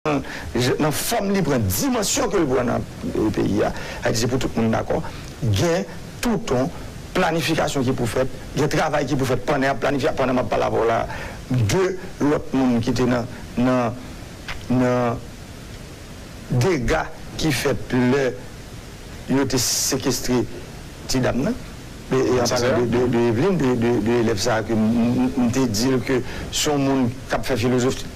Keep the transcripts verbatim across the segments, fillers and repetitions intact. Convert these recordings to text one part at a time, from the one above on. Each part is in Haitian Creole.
nan, nan fòm li pran, dimansyon ke l pran nan, e, peyi a. Sa vle di se pou tout moun dakò. Gen touton planifikasyon ki pou fèt, gen travay ki pou fèt pandan y ap planifye, pandan m ap pale avè w la, de lòt moun ki te nan, nan, nan dega ki fèt lè yo te sekestre ti dam nan. E, e an palan de, de, de Eveline, de, de, de elèv sa a ke m, m, m te di l ke se yon moun k ap fè filozofi,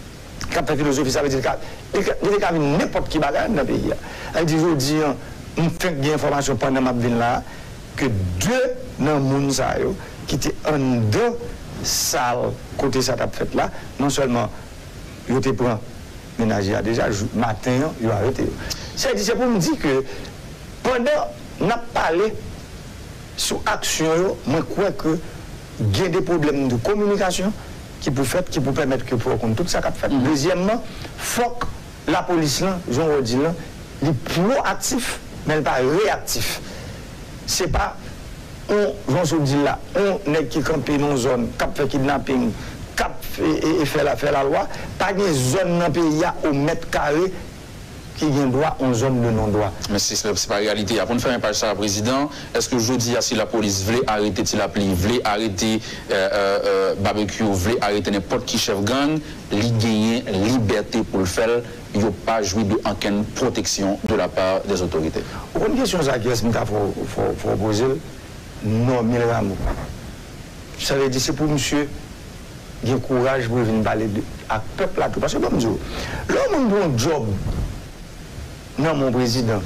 k ap fè filozofi, sa vle di l ka, li ka, li te ka vin nenpòt ki bagay anndan peyi a. Sa vle di jodi an, m fenk gen enfòmasyon pandan m ap vin la a, ke de nan moun sa yo ki te anndan sal kote sa t ap fèt la, non sèlman yo te pran menaje a deja, jou, maten an, yo arete yo. Sa vle di, se pou m di ke pandan n ap pale sou aksyon yo, mwen kwè ke gen de pwoblèm de kominikasyon ki pou fèt, ki pou pèmèt ke pou yo konn tout sa k ap fèt. Dezyèmman, fòk lapolis lan, jan w di l lan, li pwoaktif, men l pa reyaktif. Se pa yon, jan w di l la, yon nèg ki kanpe nan yon zòn, k ap fè kidnaping, k ap e, e, e fè la, fè lalwa. Pa gen zòn nan peyi a o mèt kare ki gen dwa, yon zòn de non dwa. Men se, se, se pa reyalite a. Pou n fèmen paj sa a, Prezidan, èske jodi a, si lapolis vle arete Ti Lapli, vle arete, euh, euh, euh, Babekyou, vle arete nenpòt ki chèf gang, li genyen libète pou l fè l, yo pa jwi de ankenn pwoteksyon de la part des autorités? Ou konn kesyon sa, kiyès m ta fè w, fè w, fè w poze l? Normil Rameau. Sa vle di se pou misye gen kouraj pou l vin pale de, ak pèp la tou. Paske ban m di w, lè yon moun pran yon djòb nan men yon prezidan,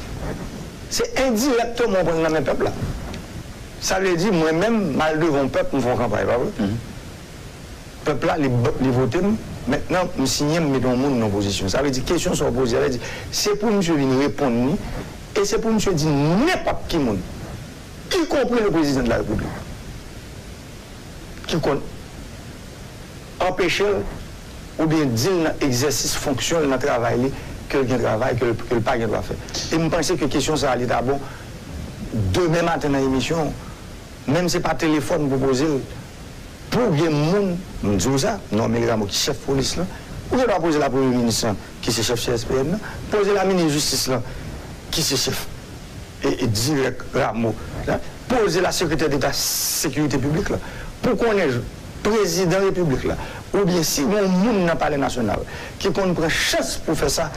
se endirèkteman w pran l nan men pèp la. Sa vle di, mwen menm, m al devan yon pèp, m fè yon kanpay, pa vre? Pèp la, li, li vote m, mentnan, m siyen, m mete yon moun nan pozisyon. Sa vle di, kesyon sa w poze a, sa vle di, se pou misye vin reponn li, e se pou misye di nenpòt ki moun, ikonpri le président de la République, ki konn anpeche l oubyen di l nan egzèsis fonksyon l, nan travay li, ke l gen travay, ke l, ke l pa gen dwa fè. E m panse ke kesyon sa a, li ta bon demen maten nan emisyon, menm se pa telefòn pou poze l, pou gen moun, m di w sa, Normil Rameau ki chèf polis lan, ou gen dwa poze l a premye minis lan, ki se chèf C S P N nan, poze l a minis jistis lan, ki se chèf e, e dirèk Rameau la, poze l a sekretè deta sekirite piblik la, pou konnen prezidan repiblik la, oubyen si gen yon moun nan palè nasyonal ki konn pran chans pou fè sa,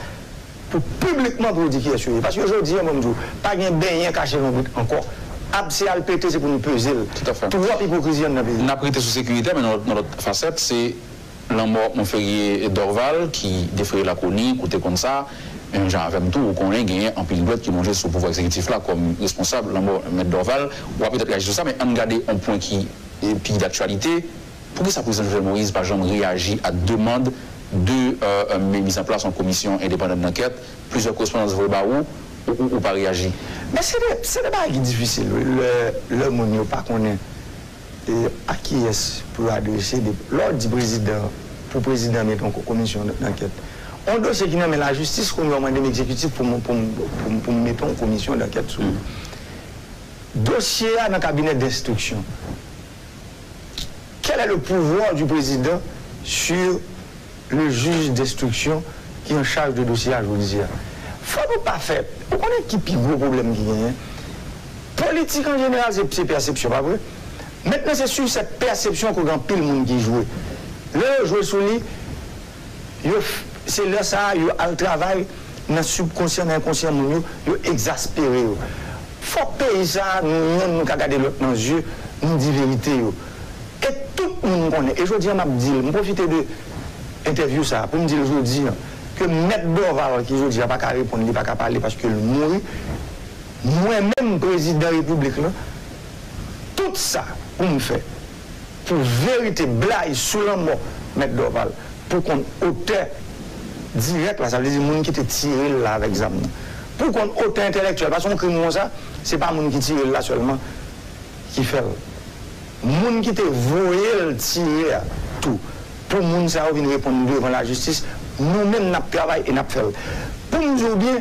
pou piblikman pou yo di kiyès yo ye. Paske jodi a, ban m di w, pa gen benyen kache lonbrit ankò. Abse al pete, se pou nou peze l. Tout à fait. Twòp ipokrizi anndan peyi. N ap rete sou sekirite, men nan, nan lòt fasèt, se lanmò Monferrier Dorval, ki defere lakoni, ou te konn sa, menm jan avè m tou, ou konnen genyen anpil dwèt ki lonje sou pouvwa egzekitif la kòm responsab lanmò Mèt Dorval. W a petèt reyaji sou sa, men ann gade yon pwen ki, e, pi daktyalite. Poukisa prezidan Jovenel Moïse pa janm reyaji a demann de, euh, euh, mi-, mizanplas yon komisyon endepandan d'ankèt? Plizyè korespondans voye ba ou, ou, ou, ou pa reyaji. Men se de, se de bagay ki difisil, wi. Lè, lè moun yo pa konnen, e, a kiyès pou yo adrese de, lè w di prezidan, pou prezidan mete yon ko-, komisyon d-, d'ankèt. Yon dosye ki nan men lajistis, kounye a w mande m egzekitif pou m, pou m, pou m, pou m mete yon komisyon d'ankèt sou li. Dosye a nan kabinè denstriksyon. Quel est le pouvoir du président sur le juge d'instruction qui est en charge de dossier a jodi a? Fò nou pa fè, ou konnen ki pi gwo pwoblèm ki genyen? Politik an jeneral, se, se pèsepsyon, pa vre? Mentnan, se sou sèt pèsepsyon ke gen anpil moun ki jwe. Lè yo jwe sou li, yo f-, se lè sa a, yo al travay nan sibkonsyan, nan enkonsyan moun yo, yo egzaspere yo. Fòk peyi sa a, nou menm, nou ka gade lòt nan zye, nou di verite yo. E tout moun konnen. E jodi a, m ap di l, m pwofite de entèvyou sa a pou m di l jodi a, ke Mèt Dorval, ki jodi a pa ka reponn, li pa ka pale paske l mouri, mwen menm, prezidan repiblik lan, tout sa pou m fè, pou verite blayi sou lanmò Mèt Dorval, pou konn otè dirèk la, sa vle di moun ki te tire l la avèk zam nan. Pou konn otè entèlektyèl, paske yon krim konsa, se pa moun ki tire l la sèlman ki fè l. Moun ki te voye l tire a tou. Pou moun sa yo vin reponn devan lajistis, nou menm n ap travay e n ap fè l. Pou m di w byen,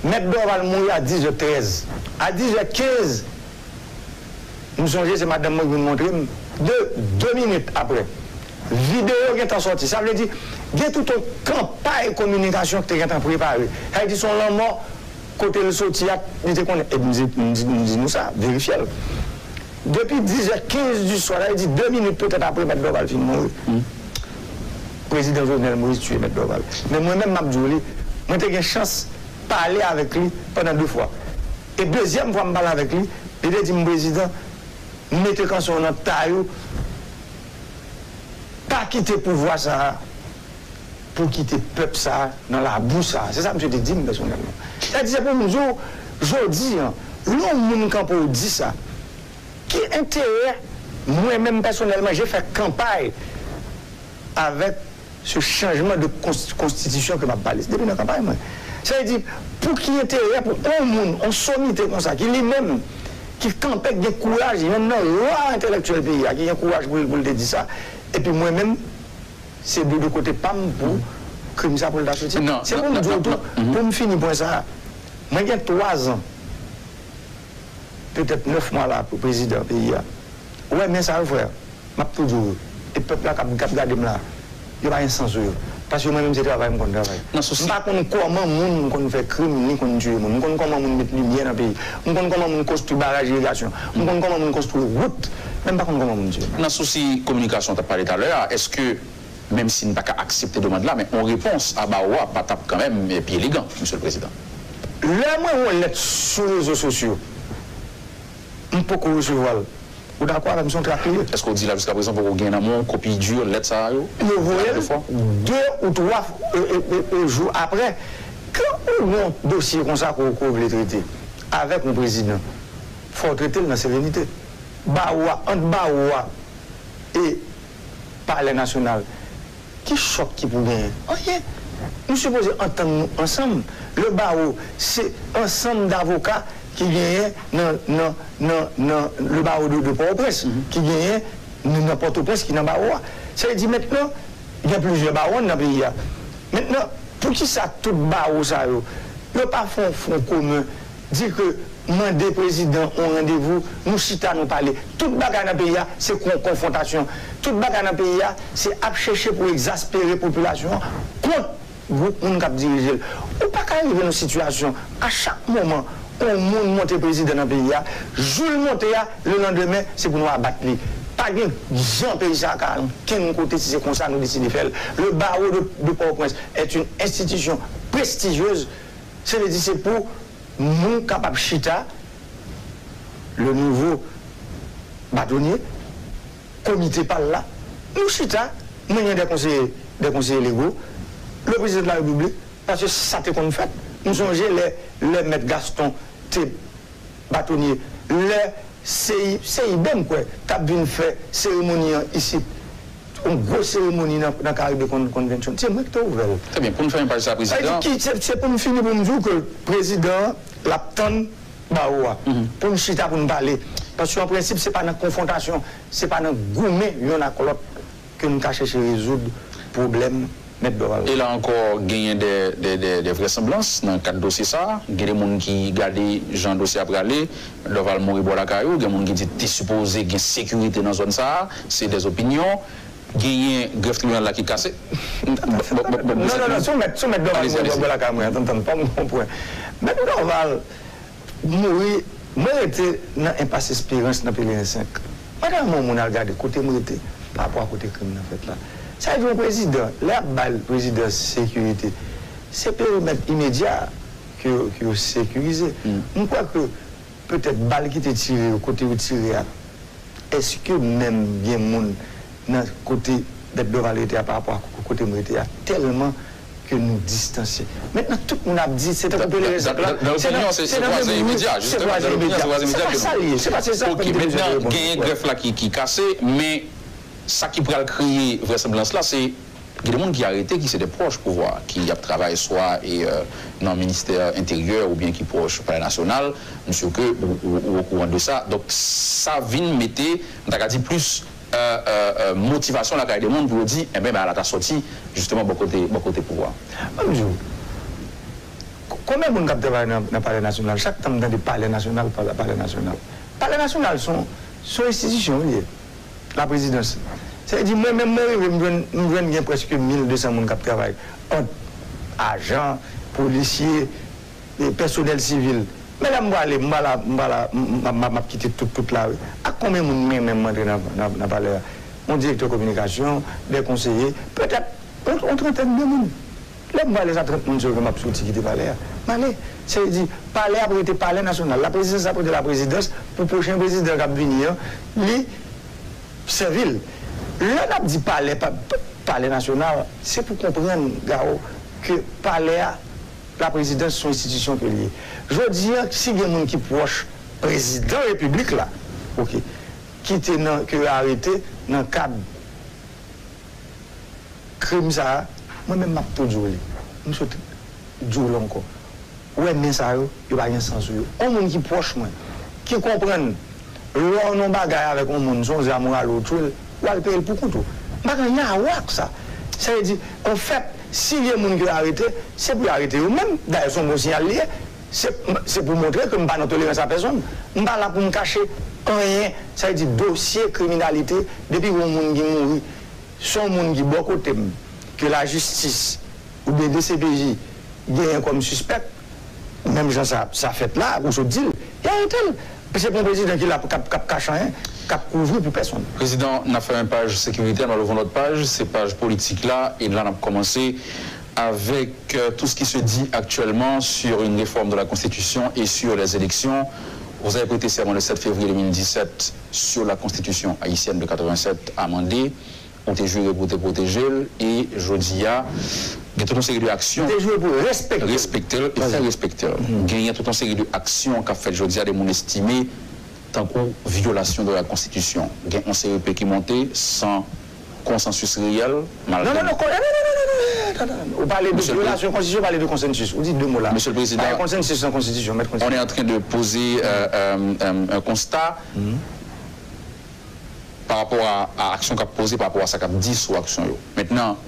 Mèt Dorval mouri a diz è trèz. A diz è kenz, m sonje se madanm mwen ki vin montre m, de, de minit apre, videyo gentan sòti. Sa vle di, Gen tout yon kanpay kominikasyon ki te gentan prepare. Sa vle di se yon lanmò kote l soti a, li te konnen. E m di, m di, m di nou sa, verifye l. Depi dis è kenz di swa, sa vle di de minit petèt apre Mèt Dorval fin mouri, Prezidan Jovenel Moïse tiye Mèt Dorval. Men mwen menm, m ap di w li, mwen te gen chans pale avèk li pandan de fwa. E dezyèm fwa m pale avèk li, li te di m, Prezidan, mete kanson w nan tay ou, pa kite pouvwa sa a pou kite pèp sa a nan labou sa a. Se sa misye te di m pèsonèlman. Sa di, se pou m di w, jodi a, lè yon moun kanpe w di sa, ki enterè mwen menm pèsonèlman, je fè kanpay avèk se chanjman de konst- konstitisyon ke m ap pale. Se depi nan kanpay mwen. Sa vle di, pou ki enterè pou yon moun, yon somite konsa, ki li menm, ki kanpe, ki gen kouraj, yonn nan ra entèlektyèl peyi a, ki gen kouraj pou l, pou l te di sa, epi mwen menm, se de, de kote pa m pou krim sa pou l ta soti. Se pou m di w tou, pou m fini pwen sa a, mwen gen twa zan, petèt nèf mwa la, pou prezidan peyi a. Ou wè, men sa yo, frè, m ap tou di w yo. E pèp la k ap, k ap gade m la, yo pa gen sans sou yo. Paske mwen menm, se travay m konn travay. M pa konn kòman moun konn fè krim, ni konn tiye moun. M konn kòman moun met limyè nan peyi. M konn kòman moun konstwi baraj irigasyon. M konn kòman moun konstwi wout. Men m pa konn kòman moun tiye moun. Nan sousi kominikasyon w t ap pale talè a, èske, menm si n pa ka aksepte demann la, men yon repons a bawo a pa t ap kanmenm pi elegan, Mesye le Prezidan? Lè mwen wè yon lèt sou rezo sosyo, m poko resevwa l. Ou dakò avè m, se yon trak li ye. Èske w di la jiskaprezan poko gen nan men w kopi di lèt sa a yo? Yo voye l de ou twa e, e, e, e, jou apre. Kan ou gen yon dosye konsa ke w, ke w vle trete avèk yon prezidan, fò w trete l nan serenite. Bawo a, ant bawo a e Palè Nasyonal, ki chòk ki pou genyen? Anyen. Nou sipoze antann nou ansanm. Le bawo, se ansanm davoka ki genyen nan, nan, nan, nan le bawo de, de Pòtoprens, ki genyen nan, nan Pòtoprens, ki nan bawo a. Sa vle di mentnan, gen plizyè bawo nan peyi a. Mentnan, poukisa tout bawo sa yo, yo pa fè yon fwon komen, di ke mande prezidan yon randevou, nou chita, nou pale. Tout bagay nan peyi a, se kon, konfwontasyon. Tout bagay nan peyi a, se ap chèche pou egzaspere popilasyon an kont gwoup moun k ap dirije l. Ou pa ka rive nan sitiyasyon, a chak moman, yon moun monte prezidan nan peyi a, jou l monte a, lelandemen, se pou nou abat li. Pa gen jan peyi sa a ka al ankenn kote si se konsa nou deside fè l. Le barreau de, de Port-au-Prince est une institution prestigieuse. Se vle di se pou nou kapab chita, le nouveau bâtonnier, komite pa l la, nou chita, mwen gen de konseye, de konseye lego, le prezidan de la repiblik, paske sa te konn fèt. M sonje lè, lè mèt Gaston te batonye, lè se, se Iben, m kwè, t ap vin fè seremoni an isit, yon gwo seremoni nan, nan Caribbean Con- Convention. Se mwen ki te ouvè l. Trè byen, pou n fèmen paj sa, prezidan. Sa vle di ki, se, se pou m fini pou m di w ke prezidan an, l ap tann bawo a. Pou n chita, pou n pale. Paske an prensip, se pa nan konfwontasyon, se pa nan goumen yonn ak lòt ke n ka chèche rezoud pwoblèm Mèt Dorval. E la ankò, genyen de, de, de, de vrèsanblans nan kad dosye sa a. Gen de moun ki gade jan dosye a prale, Dorval mouri bò lakay ou, gen moun ki di te sipoze gen sekirite nan zòn sa a, se dèzopinyon. Genyen grèf tribinal la ki kase. Non, non, non, si w mèt, si w mèt Dorval mouri bò lakay mwen, tann, tann, fò m konprann. Mèt Dorval mouri, mwen rete nan enpas Esperans nan Pelerin senk. Mwen ta renmen yon moun al gade kote m rete pa rapò a kote krim nan fèt la. Sa vle di yon prezidan, lè y ap ba l prezidans sekirite, se perimèt imedya ke, ke yo sekirize. M kwè ke petèt bal ki te tire yo, kote yo tire a, èske menm gen moun nan kote Mèt Dorval rete a pa rapò a kote m rete a, tèlman ke nou distanse. Mentnan, tout moun ap di, se tankou Pelerin senk la, se nan, se nan menm ri, se vwazen imedya. Se pa sa l ye, se pa se sa ke m te bezwen te reponn. Mentnan, genyen grèf la ki, ki kase, men sa ki pral kreye vrèsanblans la, se gen de moun ki arete, ki se de pwòch pouvwa, ki ap travay swa e, euh, nan ministè enteryè oubyen ki pwòch Palè Nasyonal. M si ke ou, ou, ou okouran de sa. Donk, sa vin mete, m ta ka di, plis, euh, euh, euh, motivasyon lakay de moun pou yo di, enben, bagay la ta sòti, jisteman, bò kote, bò kote pouvwa. Ban m di w, ko- konbyen moun k ap travay nan, nan Palè Nasyonal? Chak tan m tande Palè Nasyonal, Palè, Palè Nasyonal. Palè Nasyonal se yon, se yon enstitisyon, wi, li ye. Laprezidans. Sa vle di, mwen menm, mwen rive, m jwenn, m jwenn gen prèske mil de san moun k ap travay, ant ajan, polisye, e pèsonèl sivil. Men lè m prale, m pa la, m pa la, m, m, m, m ap kite tout, tout la, wi. Ak konbyen moun mwen menm m antre nan, nan, nan palè a? Yon direktè kominikasyon, de konseye, petèt yon, yon trantèn de moun. Lè m prale sa trant moun sa yo ke m ap soti kite palè a. M ale. Sa vle di, palè ap rete palè nasyonal. Laprezidans ap rete laprezidans pou pwochen prezidan k ap vini an, li sèvi l. Lè n ap di palè, pa, pa, palè nasyonal, se pou konprann, Garo, ke palè a, laprezidans se yon enstitisyon ke l ye. Jodi a, si gen moun ki pwòch prezidan repiblik la, oke, ki te nan, ke yo arete nan kad krim sa a, mwen menm m ap tou di w li. M sot di w l ankò. Ou wè men sa yo, yo pa gen sans sou yo. Yon moun ki pwòch mwen, ki konprann lè w nan bagay avèk yon moun, se yon zam ou rale ou tchwe l, w al peye l pou kont ou. M pa gen anyen a wè ak sa. Sa vle di, anfèt, si gen moun ke yo arete, se pou yo arete yo menm. Dayè, se yon bon siyal li ye. Se, se pou montre ke m pa nan tolerans a pèsonn. M pa la pou m kache anyen. Sa vle di, dosye kriminalite, depi yon moun ki mouri, se yon moun ki bò kote m, ke lajistis oubyen D C P J genyen kòm sispèk, menm jan sa, sa fèt la, ou sot di l, y arete l. Se pa yon prezidan ki la k ap, k ap kache anyen, k ap kouvri pou pèsonn. Prezidan, n ap fèmen paj sekiritè, n al ouvri yon lòt paj, se paj politik la, e la n ap kòmanse avec euh, tout ce qui se dit actuellement sur une réforme de la Constitution et sur les élections. Vous avez prêté serment le sept février deux mille dix-sept sur la Constitution haïtienne de quatre-vingt-sept amendée. Ou te jire pou te pwoteje l, e jodi a, gen tout yon seri de aksyon. Te jire pou respekte l. Respekte l e fè respekte l. Genyen tout yon seri de aksyon k ap fèt jodi a, de moun estime tankou vyolasyon de la Constitution. Gen yon C E P ki monte san konsansis reyèl, malgre... Non, non, non, non, non, non, non, non, non, non. Ou pale de vyolasyon konstitisyon, ou pale de konsansis. Ou di de mo la. Mesye le Prezidan, pa gen konsansis nan konstitisyon, mèt konstitisyon. On est en train de poser euh, euh, euh, un constat par rapport à, à action k ap poze, par rapport à sa k ap di sou aksyon yo. Mentnan,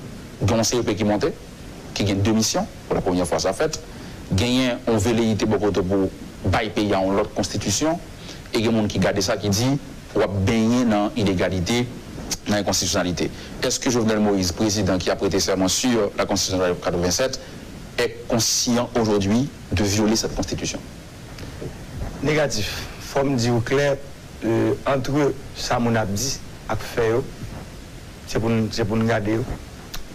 gen yon C E P ki monte, ki gen de misyon, pou la premyè fwa sa fèt, genyen yon veleyite bò kote pou bay peyi a yon lòt konstitisyon, e gen moun ki gade sa ki di w ap benyen nan ilegalite, nan enkonstitisyonalite. Est-ce que Jovenel Moïse, président qui a prêté serment sur la Constitution de quatre-vingt-sept, est conscient aujourd'hui de violer cette constitution? Negatif. Fò m di w klè, euh, entre sa moun ap di ak fè yo, se pou n, se pou n gade yo.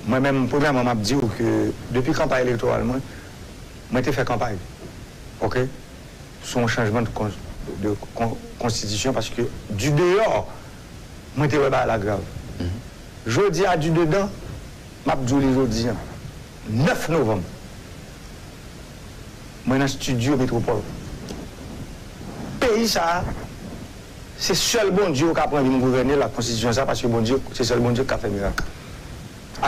Mwen menm, premyèman, m ap di w ke depi kanpay elektoral mwen, mwen te fè kanpay, oke, sou yon chanjman de kon-, de kon-, konstitisyon, paske di deyò, mwen te wè bagay la grav. Jodi a, di dedan, m ap di w li jodi a, nèf novanm, mwen nan estidyo Metwopòl. Peyi sa a, se sèl Bondye ou ka pran vin gouvène l ak konstitisyon sa a, paske Bondye, se sèl Bondye ki ka fè mirak.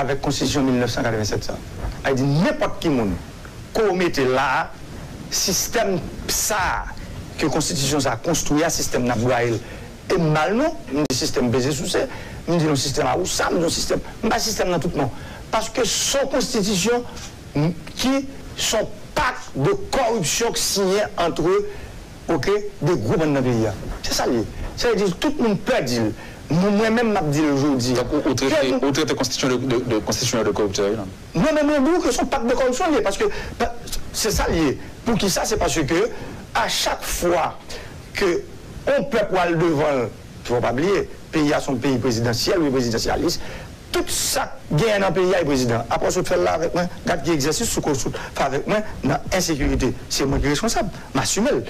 Avèk konstitisyon mil nèf san katrevennsèt sa a. Sa vle di, nenpòt ki moun ke w mete la a, sistèm sa a, ke konstitisyon sa a konstwi a, sistèm n ap bwaye l. E m ba l non, m di sistèm peze souse, m di l yon sistèm awousa, m di yon sistèm, m bay sistèm nan tout non. Paske s on konstitisyon ki s on pak de kòripsyon k siyen antre, oke, de gwoup anndan peyi a. Se sa l ye. Sa vle di, tout moun pè di l. Mwen, mwen menm, m ap di l jodi a. Donk, ou, ou trete, ou trete konstitisyon de, de, de, konstitisyon de kòriptè, wi, non? Non, men mwen di w ke s on pak de kòripsyon l ye, paske, pa, se sa l ye. Poukisa? Se paske a chak fwa ke yon pèp pral devan l, fò pa bliye, peyi a s on peyi prezidansyèl, wi, prezidansyalis. Tout sa k genyen nan peyi a, e prezidan. Apa w sot fè l la avèk mwen, gad ki egzèsis ou ko sot fè avèk mwen nan ensekirite. Se mwen ki reskonsab. M asime l.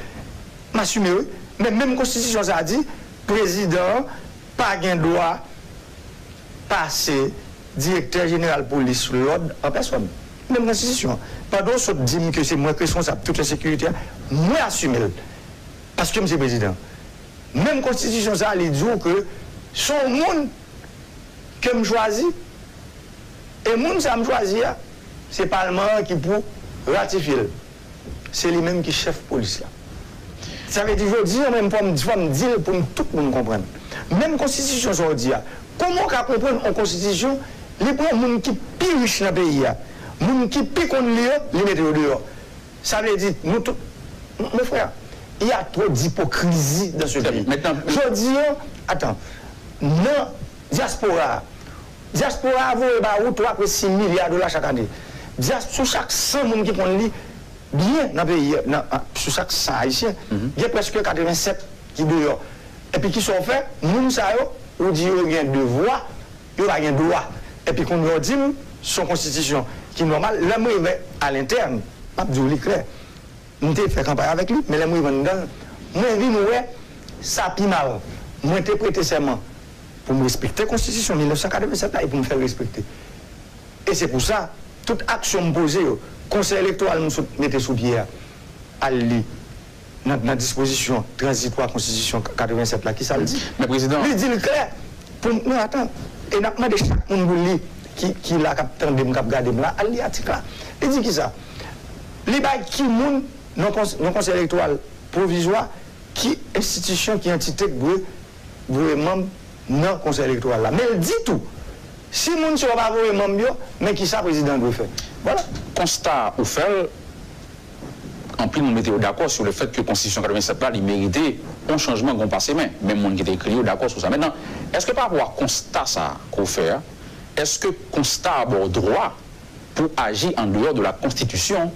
M asime, wi. Men menm konstitisyon sa a di, prezidan an pa gen dwa pase direktè jeneral polis lòd an pèsòn. Menm konstitisyon an. Pandan w sot di m ke se mwen k reskonsab tout ensekirite a, mwen asime l. Paske m se prezidan. Menm konstitisyon sa a, li di w ke s on moun ke m chwazi, e moun sa a m chwazi a, se palman an ki pou ratifye l. Se li menm ki chèf polis la. Sa vle di, jodi a, mwen, fò m, fò m di l pou m, tout moun konprann. Menm konstitisyon sa w di a, kòman w ka konprann yon konstitisyon, li pran moun ki pi rich nan peyi a, moun ki pi konn li yo, li mete yo deyò. Sa vle di, nou tout, mon frère, il y a trop d'hypocrisie dans ce pays. Jodi a, atan, nan Dyaspora a. Dyaspora a voye ba ou twa pou sis milya dola chak ane. Dyas, sou chak san moun ki konn li byen nan peyi a, nan, sou chak san Ayisyen, gen prèske katrevennsèt ki deyò. Epi kisa w fè? Moun sa yo, ou di yo gen devwa, yo pa gen dwa. Epi kounye a w di m, se yon konstitisyon ki nòmal. Lè m rive alentèn, m ap di w li klè. M te fè kanpay avèk li, men lè m rive anndan l, mwen vin wè sa pi mal. Mwen te prete sèman pou m respekte konstitisyon mil nèf san katrevennsèt la e pou m fè l respekte. E se pou sa, tout aksyon m poze yo, konsèy elektoral m sot mete sou pye a, al li nan, nan dispozisyon tranzitwa konstitisyon katrevennsèt la, kisa l di? Men prezidan. Li di l klè. Pou m, non, atan. E n ap mande chak moun pou l li, ki, ki la, k ap tande m, k ap gade m la, al li atik la. Li di kisa? Li bay ki moun nan kons-, nan konsèy elektoral pwovizwa, ki enstitisyon, ki antite k dwe voye manm nan konsèy elektoral la. Men l di tou, si moun sa yo pa voye manm yo, men kisa prezidan an dwe fè? Vwala. Konsta ou fè l, anpil moun mete yo dakò sou le fèt ke konstitisyon katrevennsèt la, li merite yon chanjman, gon pase men. Menm moun ki te ekri li yo dakò sou sa. Mentnan, èske pa rapò a konsta sa a ke w fè a, èske konsta a ba w dwa pou aji an deyò de la konstitisyon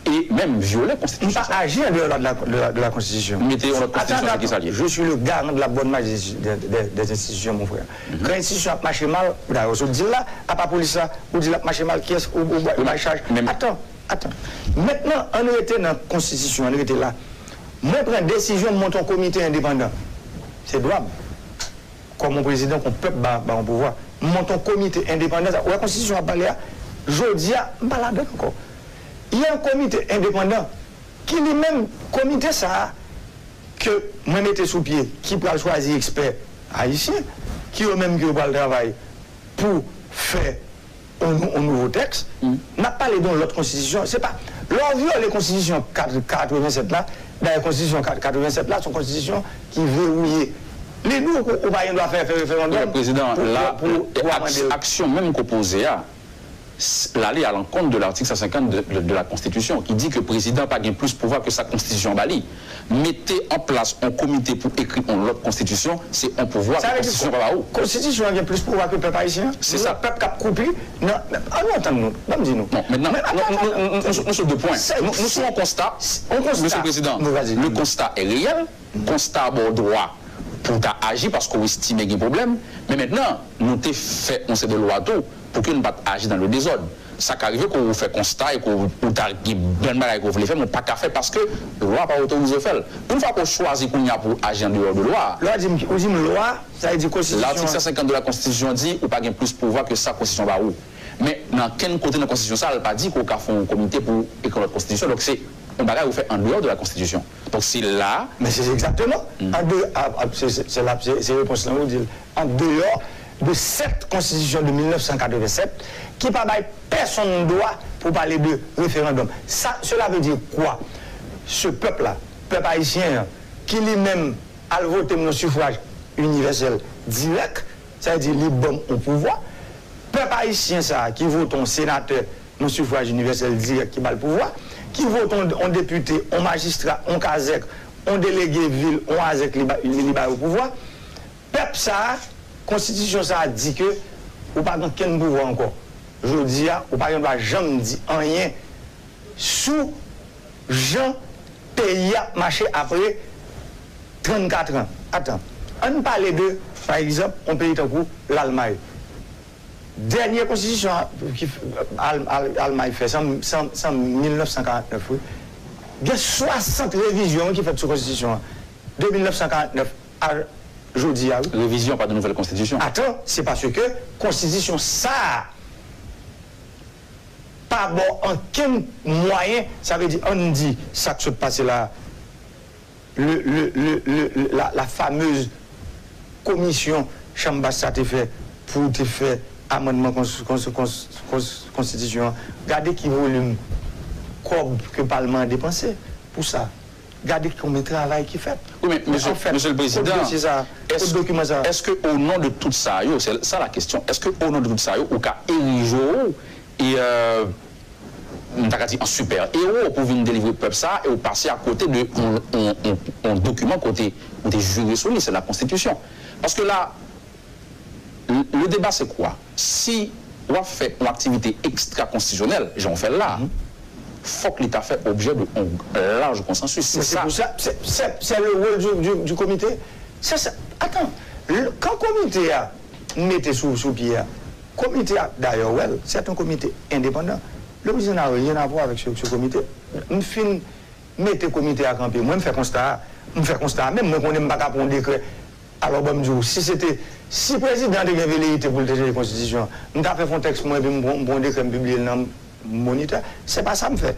e menm vyole konstitisyon sa a? M pa aji an deyò de la, de la, de la konstitisyon. Mete yon lòt konstitisyon, se ki sa l ye? Je suis le garant de la bonne marche des, des, des, des institutions, mon frère. Kan enstitisyon ap mache mal, dayè, w sot di l la, apa polis la, ou di l ap mache mal, kiyès ou, ou, ou bay chaj? Atan, atan. Mentnan, ann rete nan konstitisyon, ann rete la. Mwen pran desizyon, m monte yon komite endepandan. Se dwa m. Kòm yon prezidan, kòm pèp ba, ba yon pouvwa. M monte yon komite endepandan. Sa, ou wè konstitisyon ap pale a, jodi a, m pa ladan l ankò. Il y a un comité indépendant ki li menm, komite sa a, ke mwen mete sou pye, ki pral chwazi ekspè ayisyen, ki yo menm ki yo pral travay pou fè yon nou-, yon nouvo tèks, n ap pale de yon lòt konstitisyon. Se pa, lè w vyole konstitisyon kat-, katrevennsèt la, dayè konstitisyon kat-, katrevennsèt la, se yon konstitisyon ki verouye. Li di w ke w pa gen dwa fè, fè referandòm pou, pou, pou, pou amande l. Aksyon menm ke w poze a, s-, l ale alankont de l'article cent cinquante de, de, de la Constitution, ki di ke prezidan pa gen plis pouvwa ke sa konstitisyon an ba li. Mete an plas yon komite pou ekri yon lòt konstitisyon, se yon pouvwa ke konstitisyon pa ba ou. Konstitisyon an gen plis pouvwa ke pèp ayisyen an? Se sa. Pèp k ap koupi nan, ann antann nou, ban m di nou. Non, mentnan, nou, nou, nou, nou, nou sou de pwen. Nou, nou sou yon konsta, Mesye Prezidan, le constat est réel, konsta a ba w dwa pou w ta aji paske w estime gen pwoblèm, men mentnan, nou te fè yon seri de lwa tou pou ke nou pa t aji dans le désordre. Sa ka rive ke w fè konsta e ke w, ou ta gen bann bagay ke w vle fè, men w pa ka fè paske lwa pa otorize w fè l. Yon fwa ke w chwazi kounye a pou w aji an deyò de lwa a. Lè w di m, ou di m lwa, sa vle di konstitisyon an. L'article cent cinquante de la Constitution di ou pa gen plis pouvwa ke sa konstitisyon an ba ou. Men nan kenn kote nan konstitisyon sa a, l pa di ke w ka fè yon komite pou ekri yon lòt konstitisyon. Donk se yon bagay ou fè an deyò de la Constitution. Donk se la. Men se egzakteman. An de, a, a, se, se, se la, se, se repons lan ou di l. An deyò de sèt konstitisyon de mil nèf san katrevennsèt ki pa bay pèsonn dwa pou pale de referandòm. Sa, cela veut dire quoi? Ce peuple-là, pèp ayisyen an, ki li menm al vote m nan sifwaj inivèsèl dirèk, sa vle di li ban m yon pouvwa. Pèp ayisyen sa a ki vote yon senatè nan sifwaj inivèsèl dirèk ki ba l pouvwa, ki vote yon, yon depite, yon majistra, yon kazèk, yon delege vil, yon azèk li ba, li, li ba yo pouvwa. Pèp sa a, konstitisyon sa a di ke ou pa gen okenn pouvwa ankò. Jodi a, ou pa gen dwa janm di anyen sou jan peyi a ap mache apre trannkat an. Atan, ann pale de, pa egzanp, yon peyi tankou Lalmay. Dènye konstitisyon a, ki f-, Al-, Al-, Almay fè, se an, se an, se an mil nèf san karant nèf, wi. Gen swasant revizyon, wi, ki fèt sou konstitisyon an. De mil nèf san karant nèf a jodi a, wi. Revizyon, pa de nouvèl konstitisyon. Atan, se paske konstitisyon sa a pa ba w ankenn mwayen, sa vle di, ann di, sa k sot pase la a, le, le, le, le, la, la fameuse komisyon chanm bas sa te fè pou te fè amannman kons-, kons-, kons-, kons-, konstitisyon an. Gade ki volim kòb ke palman an depanse pou sa. Gade konbyen travay ki fèt. Wi, men, men mesye, anfèt, mesye le prezidan, kot dosye sa a? Kot dokiman sa a? Èske o non de tout sa yo, se sa la kesyon, èske o non de tout sa yo, ou ka erije w e, euh, m ta ka di an sipè ewo pou vin delivre pèp sa a e w pase akote de yon, yon, yon, yon dokiman kote ou te jire sou li, se la konstitisyon. Paske la, Le, le débat, c'est quoi? Si w ap fè yon aktivite ekstra konstitisyonèl, jan w fè l la, fòk li ta fè objè de yon laj konsansis. Se sa. Pou sa, se, se, se le wòl du, du, du komite. Se sa. Atan, le, kan komite a mete sou, sou pye a, komite a, dayè, w wè l, se yon komite endepandan. Le président n'a rien à voir avec ce, ce comité. M fin mete komite a kanpe. Mwen, m fè konsta a. M fè konsta a. Menm mwen konnen m pa ka pran yon dekrè. Alò, ban m di w, si se te, si prezidan te gen veleyite pou l te chanje konstitisyon, m ta fè fon tèks mwen, epi m pran, m pran yon dekrè, m pibliye l nan Monitè. Se pa sa m fè.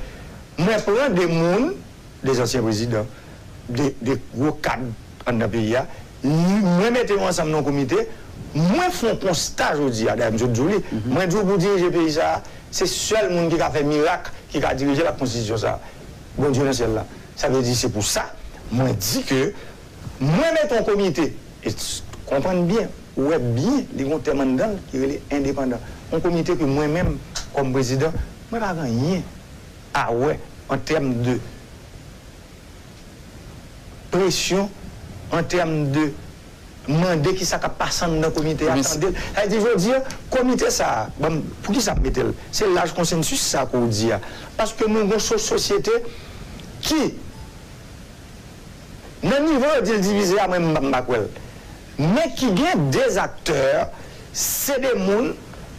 Mwen pran de moun, de zansyen prezidan, de, de gwo kad anndan peyi a, mwen mete yo ansanm nan yon komite, mwen fè yon konsta jodi a, dayè, m sot di w li, mwen di w pou dirije peyi sa a, se sèl moun ki ka fè mirak, ki ka dirije l ak konstitisyon sa a. Bondye nan syèl la. Sa vle di, se pou sa, mwen di ke mwen mete yon komite, e s-, konprann byen, ou wè byen, li gen yon tèm anndan l ki rele endepandan. Yon komite ke mwen menm, kòm prezidan, mwen pa gen anyen a wè an tèm de presyon, an tèm de mande kisa k ap pase anndan komite a, tande l. Sa vle di, jodi a, komite sa a, bon, poukisa m mete l? Se laj konsansis sa a ke w di a. Paske nou gen yon so-, sosyete ki, nan nivo yo di l divize a, mwen, m pa, m pa kwè l. Men ki gen de aktè, se de moun,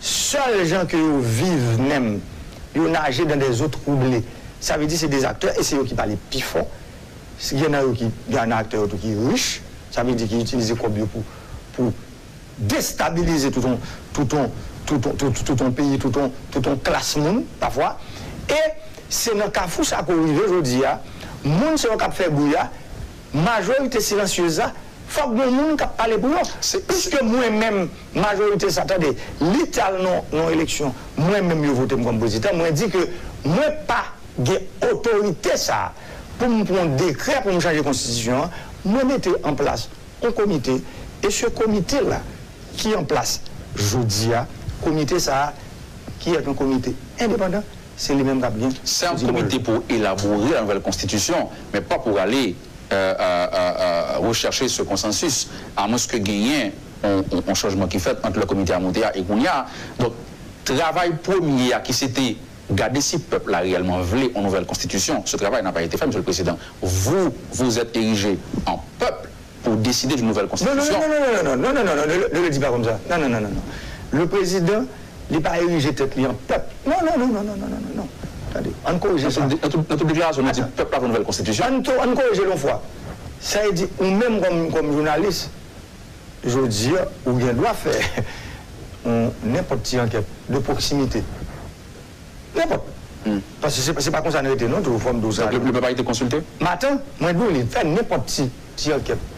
sèl jan ke yo viv menm, yo naje dans des eaux troublées. Sa vle di se de aktè, e se yo ki pale pi fò. Gen nan yo ki, gen nan aktè yo tou ki rich, sa vle di ki itilize kòb yo pou, pou destabilize tout yon, tout yon, tout yon, tout, tout yon peyi, tout yon, tout yon klas moun, pafwa. E se nan kafou sa ke w rive jodi a, moun se yo k ap fè bri a, majorite silansyez la, fòk gen moun k ap pale pou yo. Piske mwen menm, majorite sa, tande, li t al nan, nan eleksyon, mwen menm yo vote m kòm prezidan, mwen di ke mwen pa gen otorite sa a pou m pran yon dekrè pou m chanje konstitisyon an, mwen mete an plas yon komite, e se komite la ki an plas jodi a, komite sa a, ki est un comité indépendant, se li menm k ap gen. C'est un comité pour élaborer la nouvelle constitution, mais pas pour aller euh, euh, euh, euh, rechercher ce consensus, à moins que genyen yon, yon, yon chanjman ki fèt ant lè komite a monte a e kounye a. Donk, travay premye a ki se te gade si pèp la reyèlman vle yon nouvèl konstitisyon, ce travail n'a pas été fait, Monsieur le Président. Vous, vous êtes érigé en peuple pour décider d'une nouvelle constitution. Non, non, non, non, non, non, non, non, non, non, ne, ne le dis pas comme ça. Non, non, non, non, non. Le président, li pa érije tèt li an pèp. Non, non, non, non, non, non, non, non, non. Tande, ann korije sa. Nan tout, nan tout, nan tout deklarasyon, nou di pèp la vle nouvèl konstitisyon. Ann to-, ann korije l yon fwa. Sa vle di, ou menm kòm, kòm jounalis, jodi a, ou gen dwa fè yon nenpòt ti ankèt de pwoksimite. Nenpòt. Paske se, se pa konsa n rete non, tou, fò m di w sa. Donk, le, le pèp a été consulté? Maten, mwen di w li, fè nenpòt ti, ti ankèt.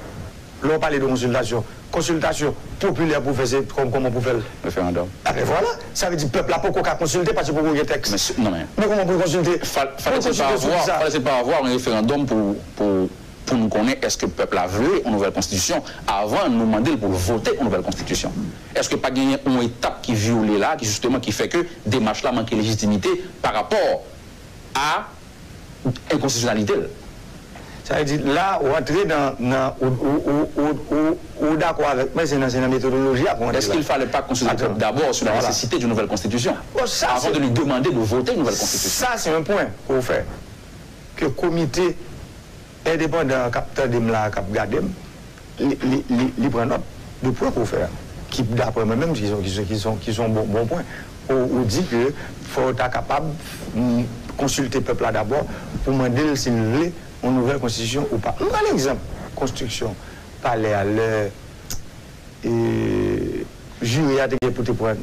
Lè w pale de konsiltasyon, konsiltasyon popilè pou fè, se kòm, kòman pou fè l? Referandòm. A ben vwala, sa vle di pèp la poko ka konsilte paske poko gen tèks. Men se, non, men men kòman pou l konsilte? Fallait, fallait-il pas avoir, fallait-il pas avoir un référendum pour, pour, pour nou konnen èske pèp la vle yon nouvèl konstitisyon avan nou mande l pou l vote yon nouvèl konstitisyon? Èske pa genyen yon etap ki vyole la, ki jisteman ki fè ke demach la manke lejitimite pa rapò a enkonstitisyonalite l? Sa vle di, la, ou antre nan, nan, ou, ou dakò avèk mwen, se nan, se nan metodoloji a pou antre la. Est-ce qu'il fallait pas consulter le peuple d'abord sur la nécessité d'une nouvelle constitution avant de lui demander de voter une nouvelle constitution? Sa, se yon pwen ke w fè. Ke komite endepandan an k ap tande m la, k ap gade m, li, li, li, li pran nòt de pwen ke w fè a, ki daprè mwen menm, ki se yon, ki se, ki se yon, ki se yon bon, bon pwen. Ou, ou di ke fò yo ta kapab, mm, konsilte pèp la dabò pou mande l si l vle yon nouvèl konstitisyon ou pa. M pran egzanp konstriksyon palè a, lè, e, jiri a te gen pou te pran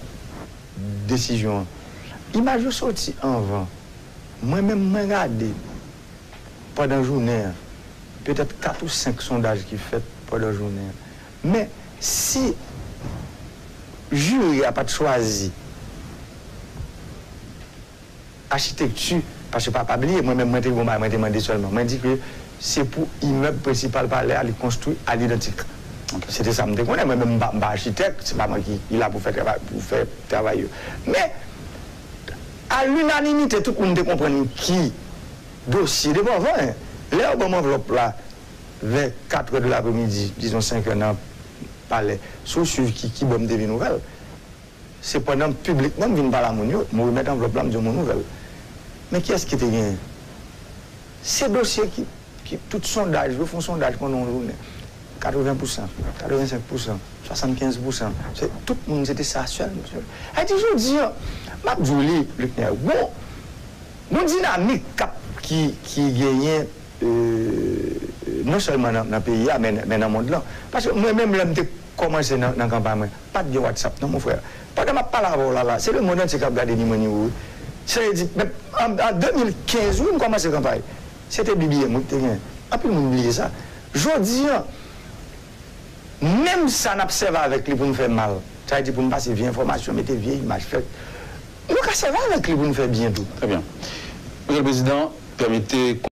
desizyon an. Imaj yo soti anvan. Mwen menm, mwen gade pandan jounen an, petèt kat ou senk sondaj ki fèt pandan jounen an. Men, si jiri a pa t chwazi achitekti, paske pa, pa bliye, mwen menm, mwen te gen yon bagay, mwen te mande sèlman. Mwen di ke se pou imèb prensipal palè a, li konstwi a lidantik. Se te sa m te konnen. Mwen menm, m pa, m pa achitèk, se pa mwen ki, ki la pou fè travay, pou fè travay yo. Men, a linanimite, tout moun te konprann ki dosye depi anvan, en. Lè yo ban m anvlòp la, vè katrè de lapremidi, dizon senkè nan, Palè. Si w swiv ki, ki bò m te vin ouvè l, se pandan piblikman m vin pale a moun yo, m remèt anvlòp la, m di yo, "Bon, nouvèl." Men kiyès ki te genyen? Se dosye ki, ki tout sondaj, yo fè yon sondaj pandan yon jounen. Katreven pousan, katrevensenk pousan, swasannkenz pousan. Se, tout moun, se te sa sèl, sèl. Sa di, jodi an, m ap di w li, Luckner, bon, gon dinamik k ap, ki, ki genyen, euh, non sèlman nan, nan peyi a, men, men nan mond lan. Paske mwen menm, lè m te kòmanse nan, nan kanpay mwen, pa t gen WhatsApp non, mon frè. Pandan m ap pale avè w la, la, se lemonn antye k ap gade ni mwen ni ou, wi. Se di, men, an, an de mil kenz, wi, m kòmanse kanpay. Se te B B M, wi, ki te gen. Anpil moun bliye sa. Jodi an, menm sa n ap sèvi avèk li pou n fè mal. Sa vle di pou n pase vye enfòmasyon, mete vye imaj, fè. Nou ka sèvi avèk li pou n fè byen tou. Trè byen. Mesye le Prezidan, pèmete